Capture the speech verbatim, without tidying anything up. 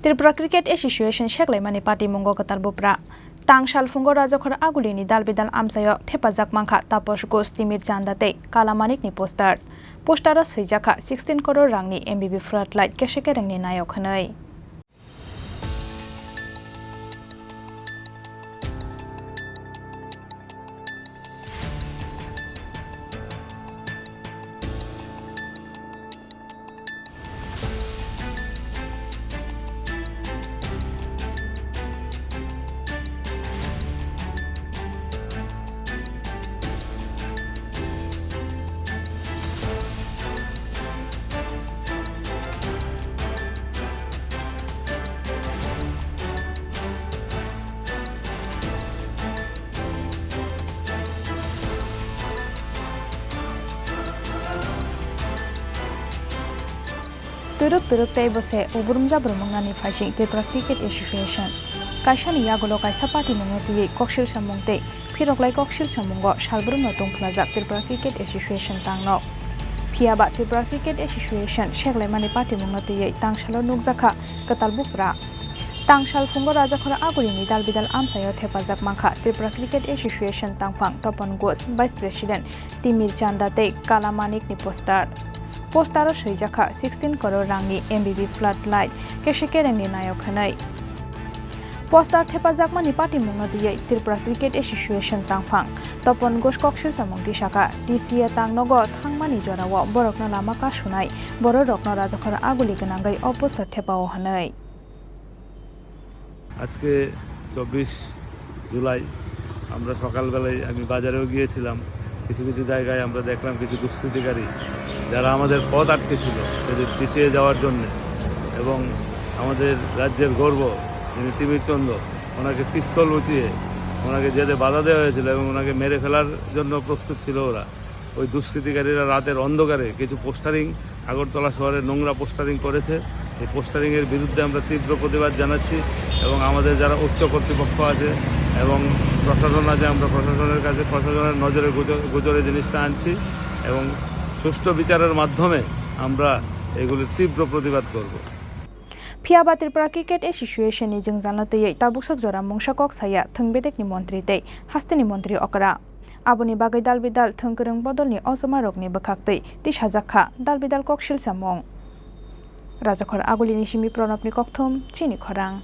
Tripura Cricket Association seklaimani patimungo kwtal bupra. Tang salphungo Rajakhor Agulini dal bidal amchaio thepajak mankha Taposh Ghosh, Timir Chanda tei Kala Manikni poster. Postero swijakha sixteen crore rangni M B B floodlight, kese kerengni nayok hwnwi. Twrwk twrwk tei bo se ubrumjabrum wngnani phaising Tripura Cricket Association. Kaisani yagulo kaisa patimungno twiwi koksil samung tei phiroklai koksil samungo salbrumno tongphlajak Tripura Cricket Association tangno. Phiyaba Tripura Cricket Association seklaimani patimungno twiwi tangsalo nukjakha kwtal bupra. Tangsal phungo Rajakhor Agulini dal bidal amchaio thepajak mankha Tripura Cricket Association tangphang Topon Ghosh, Vice President, Timir Chanda tei Kala Manikni poster. Postero swijakha sixteen crore rangni M B B floodlight, kese kerengni nayok hwnwi. Poster thepajakmani patimungno twiwi Tripura Cricket Association tangphang Topon Ghosh koksil samung tisakha, T C A tangnogo thangmani jorao borokno lama kasunai bororokno Rajakhor Aguli gwnangwi o poster thepao hwnwi. আজকে চব্বিশ জুলাই, আমরা সকালবেলায়, আমি বাজারেও গিয়েছিলাম, কিছু কিছু জায়গায় আমরা দেখলাম কিছু দুষ্কৃতিকারী, যারা আমাদের পথ আটকেছিল এদের পিছিয়ে যাওয়ার জন্য, এবং আমাদের রাজ্যের গর্ব যিনি তিমির চন্দ, ওনাকে পিস্তল উঁচিয়ে ওনাকে যেতে বাধা দেওয়া হয়েছিল এবং ওনাকে মেরে ফেলার জন্য প্রস্তুত ছিল ওরা। ওই দুষ্কৃতিকারীরা রাতের অন্ধকারে কিছু পোস্টারিং, আগরতলা শহরে নোংরা পোস্টারিং করেছে। এই পোস্টারিংয়ের বিরুদ্ধে আমরা তীব্র প্রতিবাদ জানাচ্ছি এবং আমাদের যারা উচ্চ কর্তৃপক্ষ আছে এবং প্রশাসন আছে, আমরা প্রশাসনের কাছে, প্রশাসনের নজরে গুজ-, গোচরে জিনিসটা আনছি এবং সুষ্ঠু বিচারের মাধ্যমে আমরা এগুলির তীব্র প্রতিবাদ করব। Phiyaba Tripura Cricket Association ni jwngjalno twiwi tabuksak jora mungsa kok saya thwng bedekni montri tei hasteni montri okra. Aboni bagwi dal bidal thwng kwrwng bodolni ojomarokni bwkhaktwi tisajak kha dal bidal koksil samung. Rajakhor Agulini simi Pranabni kokthum, chini khorang.